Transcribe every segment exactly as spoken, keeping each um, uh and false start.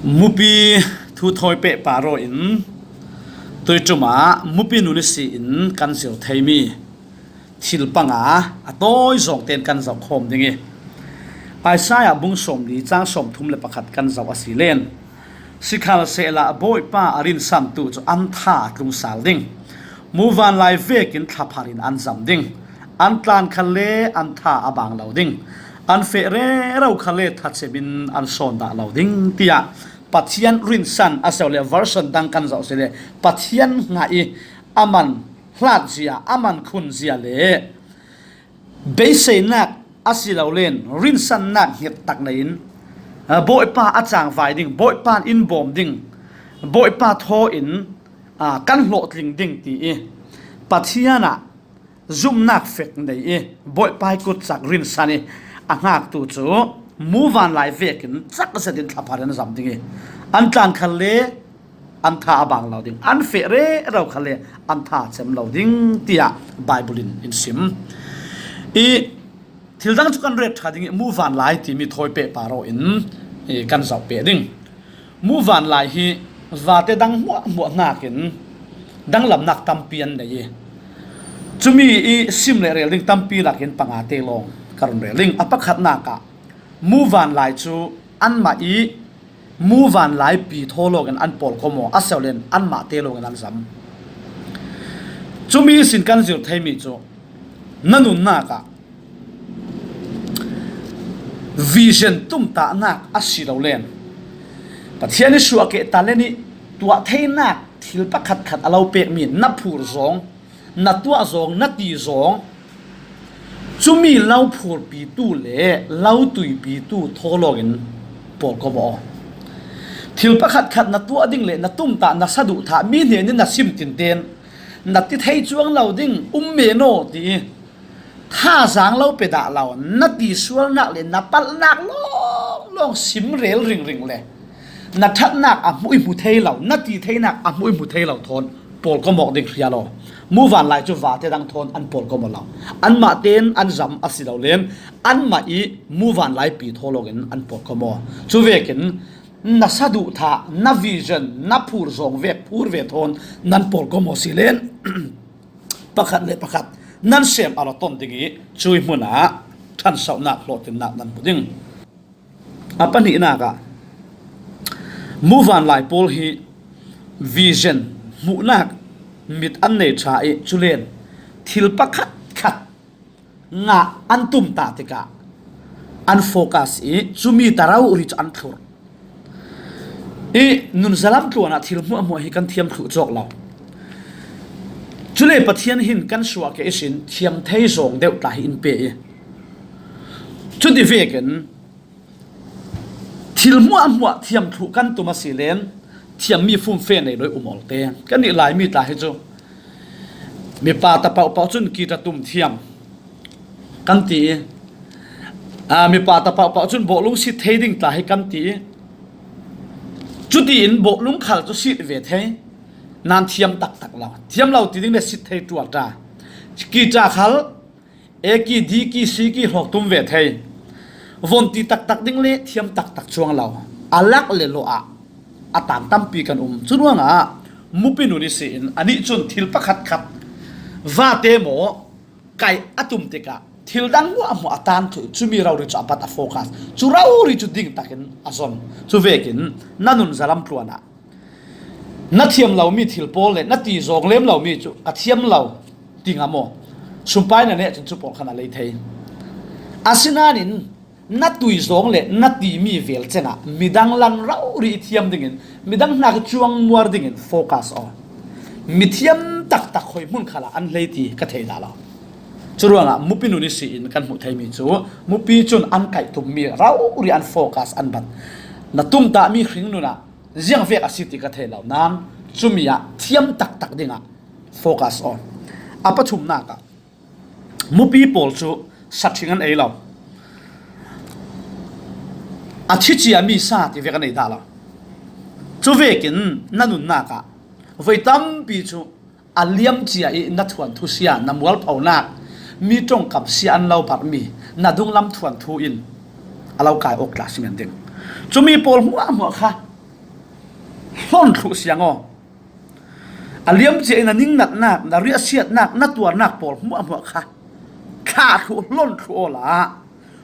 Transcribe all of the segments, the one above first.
Mupi thu thawi peh pah rawh in, tuiṭum ah Mupi nun ihsi in kan zir thei mi thil panga a tawi zawng ten kan zoh khawm ding i, Isaiah bung sawmli chang sawmthum le pakhat kan zoh a si len. Sikhalsehla Bawipa a rinsantu cu an tha a tlung sal ding. Muvanlai vekin thlaphar in an zam ding. An tlan khalle an tha a bang lo ding. An feh rero khalle thacem in an sawn dah lo ding, tiah Pathian rinsan a si lo le version dang kan zoh si le Pathian ngah i a man hlat zia, a man khun zia le beiseinak a si lo len rinsannak hngettak nei in, aa, Bawipa a cangvai ding, Bawipa in bawm ding, Bawipa thaw in, aa, kan hlawhtling ding ti i Pathian ah zumnak fek nei i Bawipa i kutcak rinsan i a ngaktu cu muvanlai vekin cak zetin thlaphar in zam ding i an tlan khalle an tha a bang lo ding, an feh rero khalle an tha a cem lo ding, tiah Bible in in sim. I thil dang cu kan ret ṭha ding i muvanlai timi thawi peh pah rawh in i kan zoh peh ding. Muvanlai hi vate dang hmuahhmuah hnakin danglamnak tampi an nei i, cumi i sim le rel ding tampi lakin panga te lawng ka run rel ding. A pakhatnak ah muvanlai cu anmah i muvanlai pi thaw lawngin an pawlkom aw, a si lo len anmah te lawngin an zam. Cumi sin kan zir theimi cu na nunnak ah vision tumtahnak a si lo len Pathian i suahkeh talent i tuah theinak thil pakhatkhat a lo pekmi na phur zawng, na tuah zawng, na ti zawng, cumi lo phurpitu le lo tuipitu thaw lawngin pawlkom aw. Thil pakhatkhat na tuah ding le na tumtah, na saduhthah mi hnenin na sim tinten na ti thei cuang lo ding um men aw ti i thazaang lo pe dah lo, na tisualnak le na palhnak lawnglawng sim rel ringring le na ṭhatnak a hmuh i hmu thei lo, na ti theinak a hmuh i hmu thei lo thawn pawlkom awk ding hria law. Muvanlai cu vate dang thawn an pawlkom aw lo. Anmah ten an zam a si lo len anmah i muvanlai pi thaw lawngin an pawlkom aw. Cuvekin na saduhthah, na vision, na phur zawng vek phur ve thawn nan pawlkom aw si len pakhat le pakhat nan sem a lo ton ding i cui hmunah ṭhansohnak, hlawhtlinnak nan hmu ding. A pahnihnak ah muvanlai pawl hi vision, hmuhnak mit an nei ṭha i, culen thil pakhatkhat ngah an tumtah tikah an focus i, cumi ta rori cu an thlurh. I nunzalam tluan ah thil hmuahhmuah hi kan thiam thluh cawk lo. Cule Pathian hin kan suahkeh ihsin thiam thei zawng deuh tla hi in pe i, cuti vekin thil hmuahhmuah thiam thluh kan tum a si len thiammi fumfe nei lo i um awlte kan nih. Laimi tla hi cu mipa ta pohpoh cun kita tum thiam kan ti i, aa, mipa ta pohpoh cun bawhlung sit thei ding tla hi kan ti i, cutiin bawhlung khal cu sit ve thei, nan thiam taktak lo, thiam lo ti ding le sit thei tuar ta, kita khal A ki, D ki, C ki hlawk tum ve thei. Von ti taktak ding le thiam taktak cuang lo, a lak le lawh ah a tan tampi kan um. Curuangah Mupi nun ihsi in anih cun thil pakhatkhat vate maw kaih a tum tikah thil dang hmuahhmuah a tan thluh, cumi rori cu a bat a focus, cu rori cu ding takin a zon. Cuvekin na nunzalam tluan ah na thiam lomi thil pawl le na ti zawng lem lomi cu ka thiam lo ti ngam aw. Sumpai na neh cun cu pawl khan a lei thei. Asinain na tui zawng le na timi vel cengah midang lan rori i thiam dingin, midang hnak i cuang muar dingin focus aw. Mi thiam taktak hoi hmun khalah an hlei ti ka thei dah lo. Curuangah Mupi nun ihsi in kan hmuh theimi cu Mupi cun an kaih tummi rori an focus an bat. Na tumtahmi hring nun ah ziangvek a si ti ka thei lo. Nan cumi ah thiam taktak dingah focus aw. A pathumnak ah Mupi pawl cu sathing an ei lo. A thi ciami sa ti vek an ei dah lo. Cuvekin na nunnak ah voi tampi cu a liam cia i na thuanthu sia, na mualphonak, mi ṭongkam sia an lo barhmi na dunglam thuanthu in a lo kai awk tla si men ding. Cumi pawl hmuahhmuah kha hlon thluh siang aw. A liam cia in a ningnatnak, na riahsiatnak, na tuarnak pawl hmuahhmuah kha thlah thluh, hlon thluh awla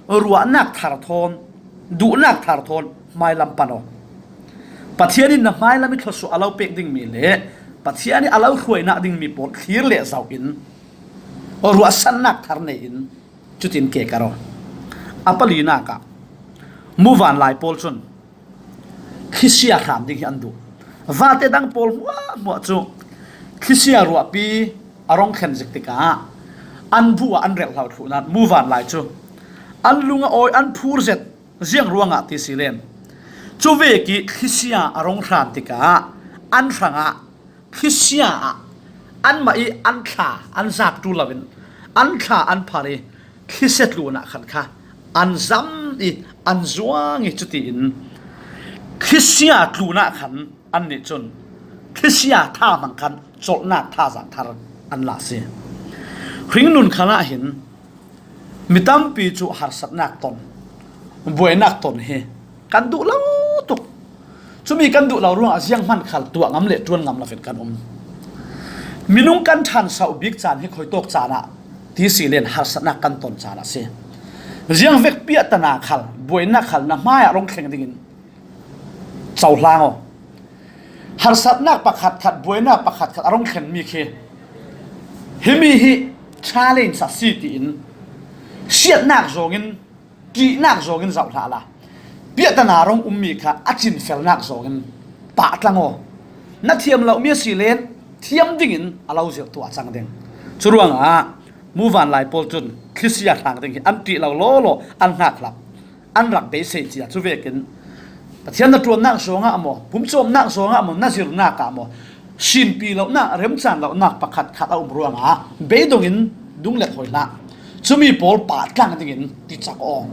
ruahnak thar thawn, duhnak thar thawn hmailam pan aw. Pathian in na hmailam i thluasuah a lo pek dingmi le Pathian i a lo hruainak dingmi pawl thlir leh zauh in ruahsannak thar nei in cutin ke ka raw. A palinak ah muvanlai pawl cun thlisia hram ding hi an duh. Vate dang pawl hmuahhmuah cu thlisia ruahpi a rong thlen zik tikah an bu ah an relh hlau thluh nain muvanlai cu an lung a awi, an phur zet. Ziang ruangah ti si len, cuvek ih thlisia a rong hran tikah an hrangah thlisia ah anmah ih an thla an zak ṭul loin an thla an phar ih thlisia tlunah khan kha an zam ih an zuang ih cutiin thlisia tlunah khan annih cun thlisia tha hmang khan colhnak thazaang thar an la si. Hringnun khan ah hin mi tampi cu harsatnak ton, buainak ton hi kan duh lo tuk. Cumi kan duh lo ruangah zianghman khal tuah ngam le ṭuan ngam loin kan um. Minung kan ṭhansauh bik caan hi khuitawk caan ah ti si len harsatnak kan ton caan ah si. Ziangvek piahtana khal, buainak khal na hmaiah rong thleng dingin cohlang aw. Harsatnak pakhatkhat, buainak pakhatkhat a rong thlenmi khi himi hi challenge a si tiin siatnak zawngin, ṭihnak zawngin zoh hlah la, piahtana rong ummi kha a cinfelnak zawngin pahtlang aw. Na thiam lomi a si len thiam dingin a lo zirh tuah cang ding. Curuangah muvanlai pawl cun thlisia hram ding hi an ṭih lo lawlaw an hngakhlap, an rak beisei cia. Cuvekin Pathian na ṭuannak zawngah maw, pumcawmnak zawngah maw, na zirnak ah maw, sinpi lonak, remcan lonak pakhatkhat a um ruangah beidongin dunglet hoi hlah. Cumi pawl pahtlang dingin ticak aw.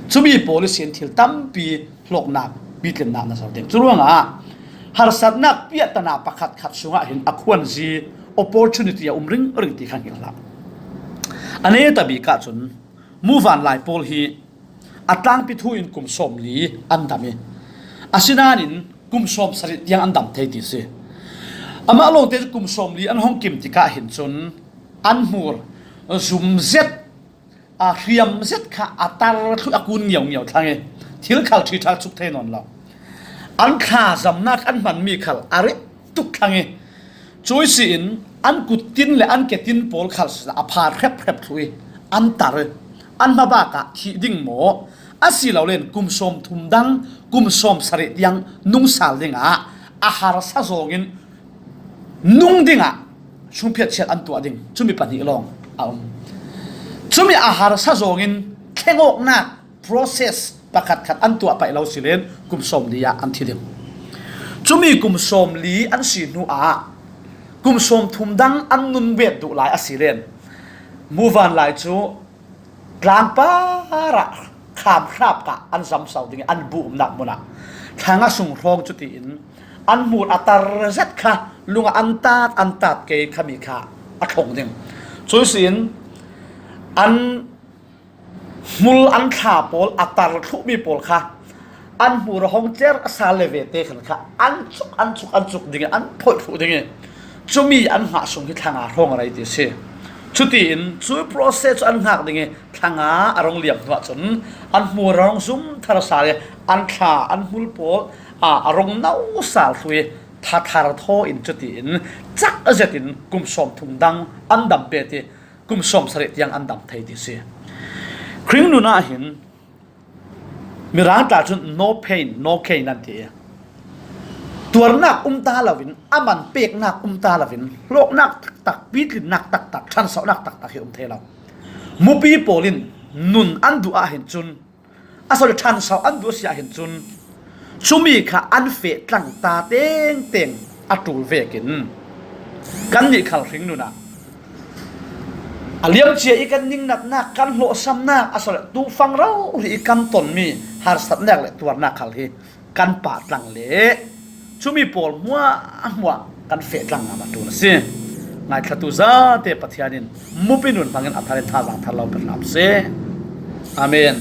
Cumi pawl ihsin thil tampi hlawknak, pitlinnak na zoh ding. Curuangah harsatnak piahtana pakhatkhat sungah hin a khuanzi, opportunity a um ringring ti kha hngilh hlah. A neta bik ahcun muvanlai pawl hi a tlangpi thu in kum sawmli an dam ih, asinain kum sawmsarih tiang an dam thei ti si. Amah lawngte cu kum sawmli an hong kim tikah hin cun an hmur zum zet, a hriam zet kha a tar thluh, a kun ngiaungiau thlang ih thil khal ṭhiṭhak cuk thei nawn lo. An thla zamnak an hmanmi khal a reh tuk thlang ih, cui si in an kuttin le an ketin pawl khal sinah a phar hrephrep thluh ih an tar ih an hmabak ah thih ding maw, asilole kum sawmthum dang, kum sawmsarih tiang nungsal dingah a harsa zawngin nung dingah sungphiat chiat an tuah ding, cumi pahnih lawng a um. Cumi a harsa zawngin thlengawknak process pakhatkhat an tuah paih lo si len kum sawmli ah an thi ding. Cumi kum sawmli an si hnu ah kum sawmthum dang an nun bet duh lai a si len muvanlai cu tlangpar ah khamhrap kah an zamso ding ih an bu umnak hmun ah thlanga sung hrawng cutiin an hmur a tar zet kha lungah an tat, an tat kei khami kha a thlong ding. Cui si in an hmul an thla pawl a tar thluhmi pawl kha an hmur a hong cer a sal le vete khan kha an cuk, an cuk, an cuk ding ih an phoih thluh ding ih cumi an hngah sung hi thlanga hrawng a rei ti si. Cutiin cui process cu an hngak ding ih thlanga a rong liam hnuah cun an hmur a rong zum thar sal ih an thla, an hmul pawl a, a rong no sal thluh ih thathar thaw in cutiin cak zetin kum sawmthum dang an dam bet ih kum sawmsarih tiang an dam thei ti si. Hringnun ah hin Mirang tla cun no pain, no gain an ti. Tuarnak um ta loin, a man peknak um ta loin, hlawknak taktak, pitlinnak taktak, ṭhansohnak taktak hi um thei lo. Mupi pawl in nun an duh ah hin cun, a sawh le ṭhanso an duh si ah hin cun, cumi kha an feh tlang ta tengteng a ṭul vekin kannih khal hringnun ah a liamcia ih kan ningnatnak, kan hlawhsamnak, a sawh le tufang rori ih kan tonmi harsatnak le tuarnak khal hi kan pah tlang le cumi pawl hmuahhmuah kan feh tlang ngam a ṭul a si. Ngaithlatu zate Pathian in mupi nun hmangin a thar in thazaang thar lo pe hram seh. Amen.